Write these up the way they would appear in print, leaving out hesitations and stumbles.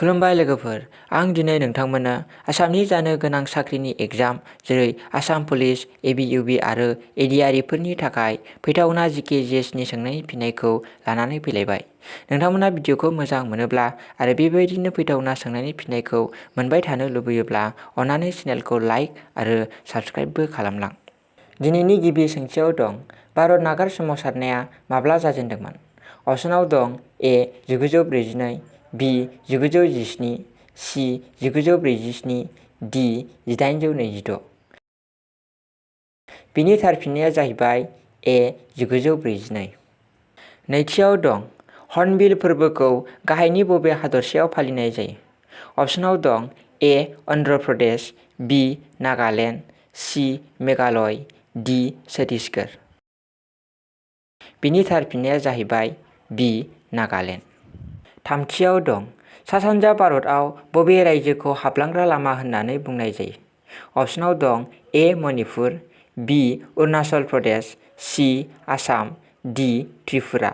खुलुमबाय लोगोफोर, आं दिनै नोंथांमोननो आसामनि जानो गोनां साख्रिनि एग्जाम जेरै आसाम पुलिस, ABUB आरो ADREफोरनि थाखाय फैथावना GK/GSनि सोंनायनि फिननायखौ लानानै फैलायबाय। नोंथांमोना भिडिअखौ मोजां मोनोब्ला आरो बेबायदिनो फैथावना सोंनायनि फिननायखौ मोनबाय थानो लुबैयोब्ला अन्नानै चेनेलखौ लाइक आरो साबस्क्राइबबो खालामलां। दिनैनि गिबि सोंथियाव दं, भारत नागार सोमावसारनाया माब्ला जाजेन्दोंमोन? अपसनाव दं A 1942, B 1917, C 1947, D 1826। बिनि थार फिननाया जाहैबाय A 1942। नैथियाव दं, हर्नबिल फोरबोखौ गाहायनि बबे हादरसायाव फालिनाय जायो? अपसनाव दं A Andhra Pradesh, B Nagaland, C Meghalaya, D Chhattisgarh. बिनि थार फिननाया जाहैबाय B नागालेण्ड। थामथियाव दं, सा-सानजा भारतआव बबे रायजोखौ हाबलांग्रा लामा होननानै बुंनाय जायो? अपसनाव दं A Manipur, B Arunachal Pradesh, C Assam, D Tripura.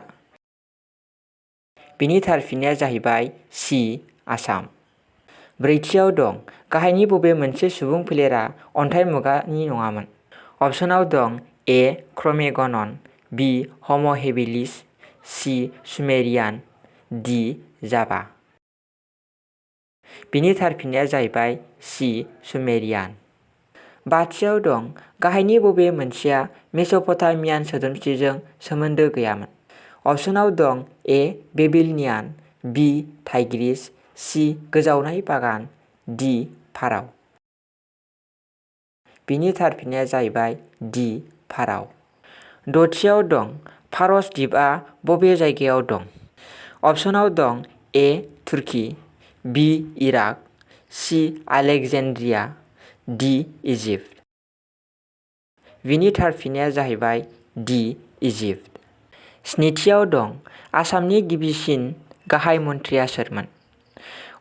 बिनि थार फिननाया जाहैबाय C आसाम। ब्रैथियाव दं, गाहायनि बबे मोनसे सुबुं फोलेरा अन्थाइ मुगानि नङामोन? अपसनाव दं A क्र'मेगनन, B हम' हेबिलिस, C सुमेरियान, D जाभा। बिनि थार फिननाया जाहैबाय C सुमेरियान। बाथियाव दं, गाहायनि बबे मोनसेया मेस'पटामियान सोदोमस्रिजों सोमोन्दो गैयामोन? अपसनाव दं A बेबिलनियान, B टाइग्रिस, C गोजावनाय बागान, D फाराव। बिनि थार फिननाया जाहैबाय D फाराव। दथियाव दं, फारस दिपआ बबे जायगायाव दं? अपसनाव दं A Turkey, B Iraq, C Alexandria, D Egypt. बिनि थार फिननाया जाहैबाय D इजिप्ट। स्निथियाव दं, आसामनि गिबिसिन गाहाय मन्थ्रिया सोरमोन?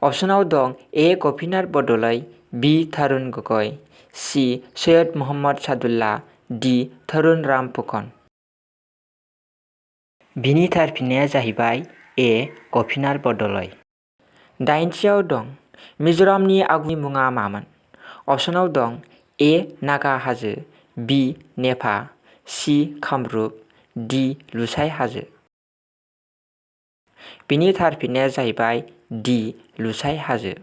अपसनाव दं A Gopinath Bordoloi, B Tarun Gogoi, C Syed Muhammad Sadulla, D तरुण राम फुकन। बिनि थार फिननाया जाहैबाय A गपिनाथ बरदलै। दाइनथियाव दं, मिज'रामनि आगुनि मुङा मामोन? अपसनाव दं A नागा हाजो, B नेपा, C कामरुप, D लुसाइ हाजो। बिनि थार फिननाया जाहैबाय D लुसाइ हाजो।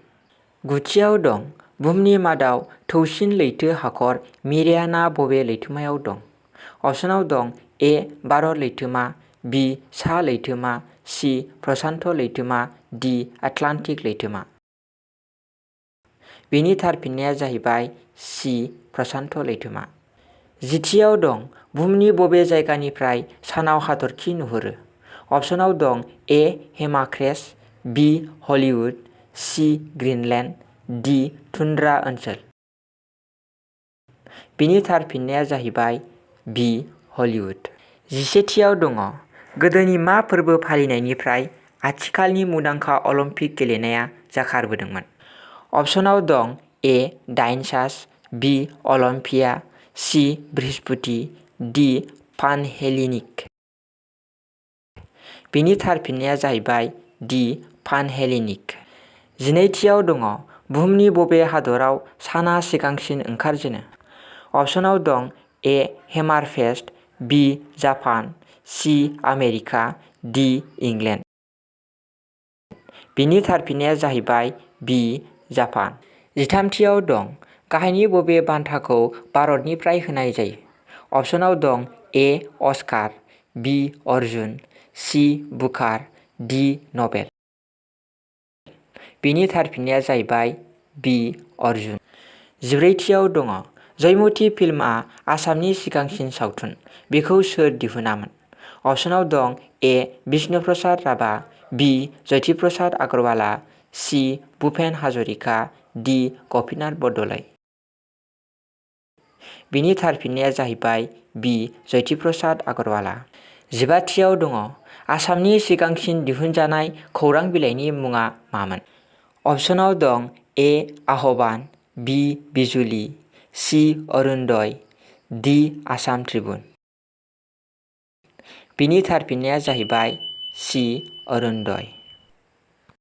गुथियाव दं, बुहुमनि मादाव थौसिन लैथो हाखर मेरियाना बबे लैथोमायाव दं? अपसनाव दं A भारत लैथोमा, B सा लैथोमा, C प्रशान्त लैथोमा, D आटलान्टिक लैथोमा। बिनि थार फिननाया जाहैबाय C प्रशान्त लैथोमा। जिथियाव दं, बुहुमनि बबे जायगानिफ्राय सानाव हाथरखि नुहुरो? अपसनाव दं A हेमाक्रेस, B Hollywood, C ग्रीनलेण्ड, D tundra ओनसोल। बिनि थार फिननाया जाहैबाय B हलिउड। जिसेथियाव दङ, गोदोनि मा फोरबो फालिनायनिफ्राय आथिखालनि मुंदांखा अलिम्पिक गेलेनाया जाखारबोदोंमोन? अपसनाव दं A Dionysus, B Olympia, C Brihaspati, D Panhellenic. बिनि थार फिननाया जाहैबाय D पान हेलेनिक। जिनैथियाव दङ, बुहुमनि बबे हादराव साना सिगांसिन ओंखारजेनो? अपसनाव दं A हेमारफेस्ट, B Japan, C America, D England. बिनि थार फिननाया जाहैबाय B जापान। जिथामथियाव दं, गाहायनि बबे बान्थाखौ भारतनिफ्राय होनाय जायो? अपसनाव दं A अस्कार, B Arjun, C बुकार, D Nobel. बिनि थार फिननाया जाहैबाय B अर्जुन। जिब्रैथियाव दङ, जयमती फिल्मआ आसामनि सिगांसिन सावथुन, बेखौ सोर दिहुनामोन? अपसनाव दं A Bishnu Prasad Rabha, B Jyoti Prasad Agarwala, C Bhupen Hazarika, D Gopinath Bordoloi. बिनि थार फिननाया जाहैबाय B ज्योति प्रसाद आगरवाला। जिबाथियाव दङ, आसामनि सिगांसिन दिहुनजानाय खौरां बिलाइनि मुङा मामोन? अपसनाव दं A आहबान, B बिजुली, C अरुण'दय, D आसाम ट्रिब्युन। बिनि थार फिननाया जाहैबाय C अरुण'दय।